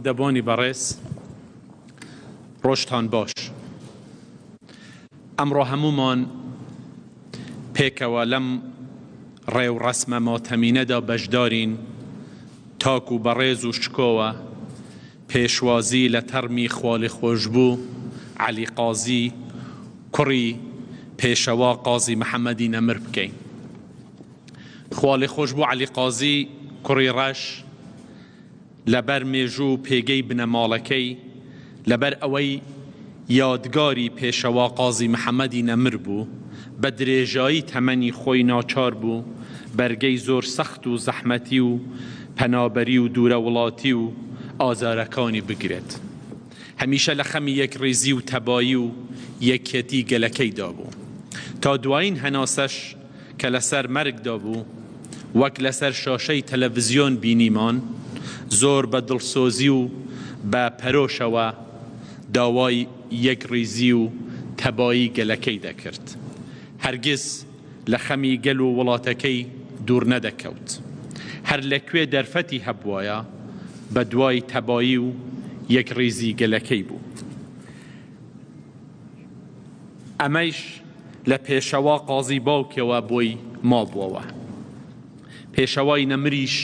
ئامادەبوانی بەڕێز ڕۆژتان باش. ئەمڕۆ هەموومان پێکەوە لەم ڕێوڕەسمە ماتەمینەدا بەشدارین تاکو بە ڕێز و شکۆوە پێشوازی لە تەرمی خوالێخۆشبوو عەلی قازی کوڕی پێشەوا قازی محەمەدی نەمر بکەین. خوالێخۆشبوو عەلی قازی کوڕی ڕەش لەبەر مێژوو و پێگەی بنەماڵەکەی، لەبەر ئەوەی یادگاری پێشەوا قازی محەمەدی نەمر بوو، بە درێژایی تەمەنی خۆی ناچار بوو بەرگەی زۆر سەخت و زەحمەتی و پەنابەری و دوورە وڵاتی و ئازارەکانی بگرێت. هەمیشە لە خەمی یەکڕیزی و تەبایی و یەکیەتی گەلەکەیدا بوو. تا دوایین هەناسەش کە لەسەر مەرگدا بوو، وەک لەسەر شاشەی تەلەڤزیۆن بینیمان، زۆر بە دڵسۆزی و بە پەرۆشەوە داوای یەکڕیزی و تەبایی گەلەکەی دەکرد. هەرگیز لە خەمی گەل و وڵاتەکەی دوور نەدەکەوت. هەر لە کوێ دەرفەتی هەبوایە، بە دوای تەبایی و یەکڕیزی گەلەکەی بوو. ئەمەیش لە پێشەوا قازی باوکیەوە بۆی مابووەوە. پێشەوای نەمریش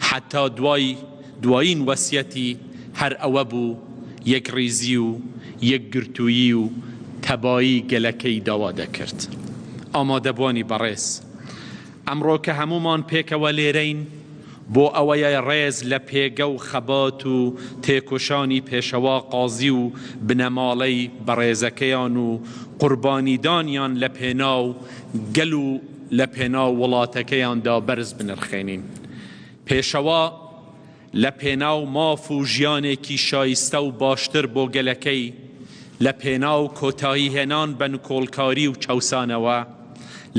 حەتا دوای دوایین وەسیەتی هەر ئەوە بوو یەکڕیزی و یەکگرتوویی و تەبایی گەلەکەی داوا دەکرد. ئامادەبووانی بەڕێز، ئەمڕۆ کە هەموومان پێکەوە لێرەین، بۆ ئەوەیە ڕێز لە پێگە و خەبات و تێکۆشانی پێشەوا قازی و بنەماڵەی بەڕێزەکەیان و قوربانیدانیان لە پێناو گەل و لە پێناو وڵاتەکەیاندا بەرز بنرخێنین. پێشەوا لە پێناو ماف و ژیانێکی شایستە و باشتر بۆ گەلەکەی، لە پێناو کۆتاییهێنان بە نکۆڵکاری و چەوسانەوە،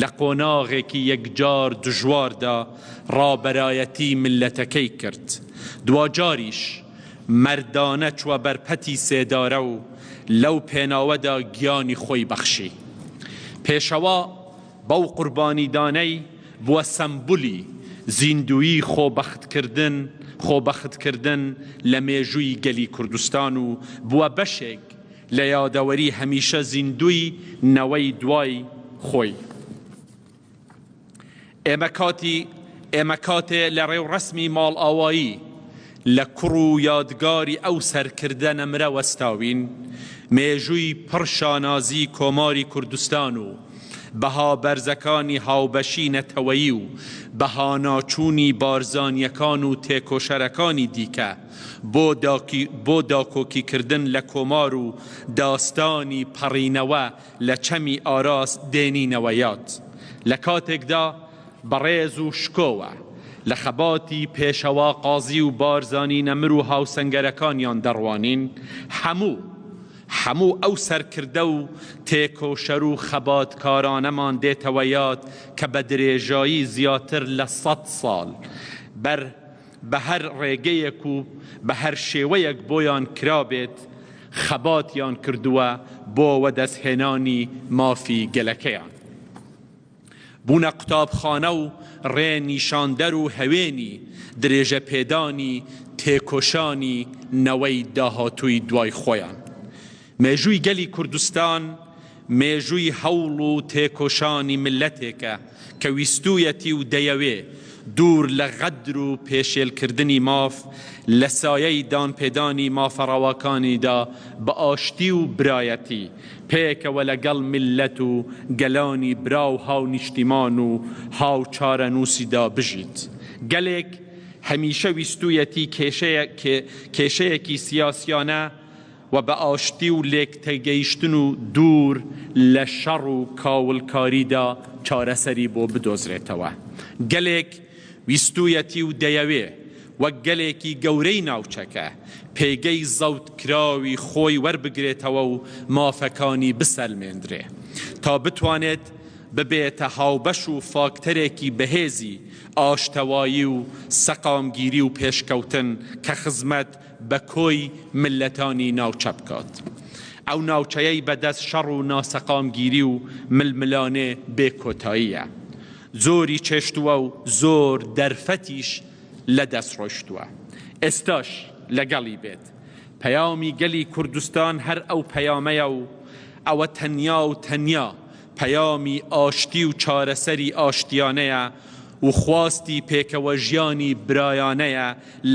لە قۆناغێکی یەکجار دژواردا ڕابەرایەتی میللەتەکەی کرد. دواجاریش مەردانە چوە بەر پەتی سێدارە و لەو پێناوەدا گیانی خۆی بەخشی. پێشەوا بەو قوربانیدانەی بووە سەمبولی زیندوویی خۆبەختکردن خۆبەختکردن لە مێژووی گەلی کوردستان و بووە بەشێک لە یادەوەری هەمیشە زیندووی نەوەی دوای خۆی. ئێمە کاتی ئێمە کاتێ لە ڕێوڕەسمی ماڵئاوایی لە کوڕ و یادگاری ئەو سەرکردە نەمرە وەستاوین، مێژووی پڕ شانازی کۆماری کوردستان و بەها بەرزەکانی هاوبەشی نەتەوەیی و بەهاناچوونی بارزانییەکان و تێکۆشەرەکانی دیکە بۆ داکۆکیکردن لە کۆمار و داستانی پەڕینەوە لە چەمی ئاراس دێنینەوە یاد. لە کاتێکدا بە ڕێز و شکۆوە لە خەباتی پێشەوا قازی و بارزانی نەمر و هاوسەنگەرەکانیان دەڕوانین، هەموو هەموو ئەو سەرکردە و تێکۆشەر و خەباتکارانەمان دێتەوە یاد کە بە درێژایی زیاتر لە سەت ساڵ بەر بە هەر ڕێگەیەک و بە هەر شێوەیەک بۆیان کرابێت خەباتیان کردووە بۆ وەدەستهێنانی مافی گەلەکەیان. بوونە قوتابخانە و ڕێ نیشاندەر و هەوێنی درێژەپێدانی تێکۆشانی نەوەی داهاتووی دوای خۆیان. مێژووی گەلی کوردستان مێژووی هەوڵ و تێکۆشانی میللەتێکە کە ویستوویەتی و دەیەوێ دوور لە غەدر و پێشێلکردنی ماف لە سایەی دانپێدانی مافە ڕەواکانیدا بە ئاشتی و برایەتی پێکەوە لە گەڵ میللەت و گەلانی برا و هاونیشتیمان و هاوچارەنووسیدا بژیت. گەلێک هەمیشە ویستوویەتی کێشەیەکی سیاسیانە و بە ئاشتی و لێکتێگەیشتن و دوور لە شەڕ و کاولکاریدا چارەسەری بۆ بدۆزرێتەوە. گەلێک ویستوویەتی و دەیەوێ وەک گەلێکی گەورەی ناوچەکە پێگەی زەوتکراوی خۆی وەربگرێتەوە و مافەکانی بسەلمێندرێ تا بتوانێت ببێتە هاوبەش و فاکتەرێکی بەهێزی ئاشتەوایی و سەقامگیری و پێشکەوتن کە خزمەت بە کۆی میللەتانی ناوچە بکات. ئەو ناوچەیەی بە دەست شەڕ و ناسەقامگیری و ململانێ بێ کۆتاییە. زۆری چێشتووە و زۆر دەرفەتیش لە دەست ڕۆیشتووە. ئێستاش لەگەڵی بێت. پەیامی گەلی کوردستان هەر ئەو پەیامەیە و ئەوە تەنیا و تەنیا پەیامی ئاشتی و چارەسەری ئاشتیانەیە و خواستی پێکەوەژیانی برایانەیە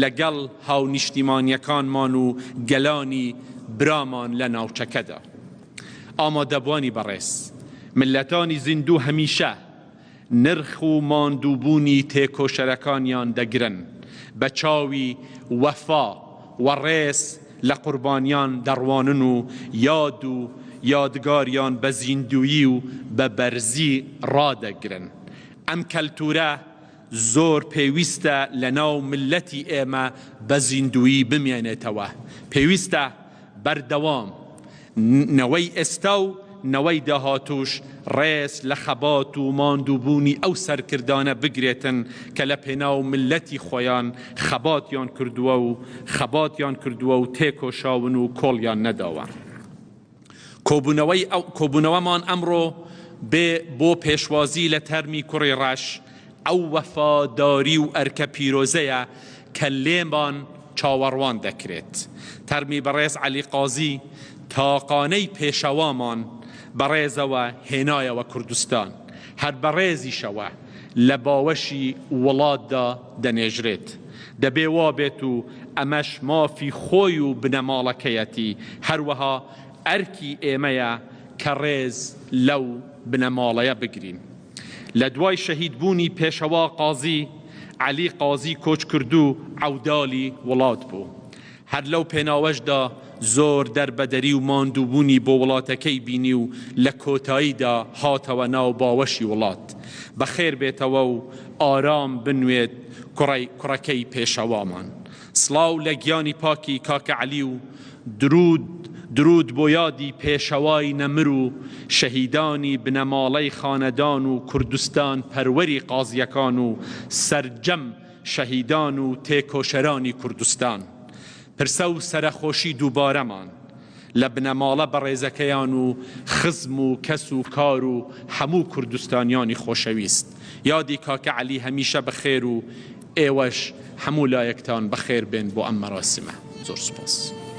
لەگەڵ هاونیشتیمانیەکانمان و گەلانی برامان لە ناوچەکەدا. ئامادەبوانی بەڕێز، میللەتانی زیندوو هەمیشە نرخ و ماندووبوونی تێکۆشەرەکانیان دەگرن، بە چاوی وەفا و ڕێز لە قوربانیان دەڕوانن و یاد و یادگاریان بە زیندوویی و بە بەرزی ڕادەگرن. ئەم کەلتوورە زۆر پێویستە لەناو میللەتی ئێمە بە زیندوویی بمێنێتەوە. پێویستە بەردەوام نەوەی ئێستا و نەوەی داهاتووش ڕێز لە خەبات و ماندووبوونی ئەو سەرکردانە بگرێتن کە لە پێناو میللەتی خۆیان خەباتیان کردووە و خەباتیان کردووە و تێکۆشاون و کۆڵیان نەداوە. کۆبوونەوەی ئەو کۆبوونەوەمان ئەمڕۆ بێ بۆ پێشوازی لە تەرمی کوڕی ڕەش، ئەو وەفاداری و ئەرکە پیرۆزەیە کە لێمان چاوەڕوان دەکرێت. تەرمی بەڕێز عەلی قازی تاقانەی پێشەوامان بەڕێزەوە هێنایەوە کوردستان، هەر بەڕێزیشەوە لە باوەشی وڵاتدا دەنێژرێت. دەبێ وابێت و ئەمەش مافی خۆی و بنەماڵەکەیەتی، هەروەها ئەرکی ئێمەیە کە ڕێز لەو بنەماڵەیە بگرین. لە دوای شەهید بوونی پێشەوا قازی، عەلی قازی کۆچکردوو عەودالی وڵات بوو. هەر لەو پێناوەشدا زۆر دەربەدەری و ماندووبوونی بۆ وڵاتەکەی بینی و لە کۆتاییدا هاتەوە ناو باوەشی وڵات. بەخێر بێتەوە و ئارام بنوێت کوڕەی کوڕەکەی پێشەوامان. سڵاو لە گیانی پاکی کاکە عەلی و درود درود بۆ یادی پێشەوای نەمر و شەهیدانی بنەماڵەی خانەدان و کوردستان پەروەری قازیەکان و سەرجەم شەهیدان و تێکۆشەرانی کوردستان. پرسە و سەرەخۆشی دووبارەمان لە بنەماڵە بەڕێزەکەیان و خزم و کەس و کار و هەموو کوردستانیانی خۆشەویست. یادی کاکە عەلی هەمیشە بەخێر و ئێوەش هەموو لایەکتان بەخێر بێن بۆ ئەم مەراسیمە. زۆر سوپاس.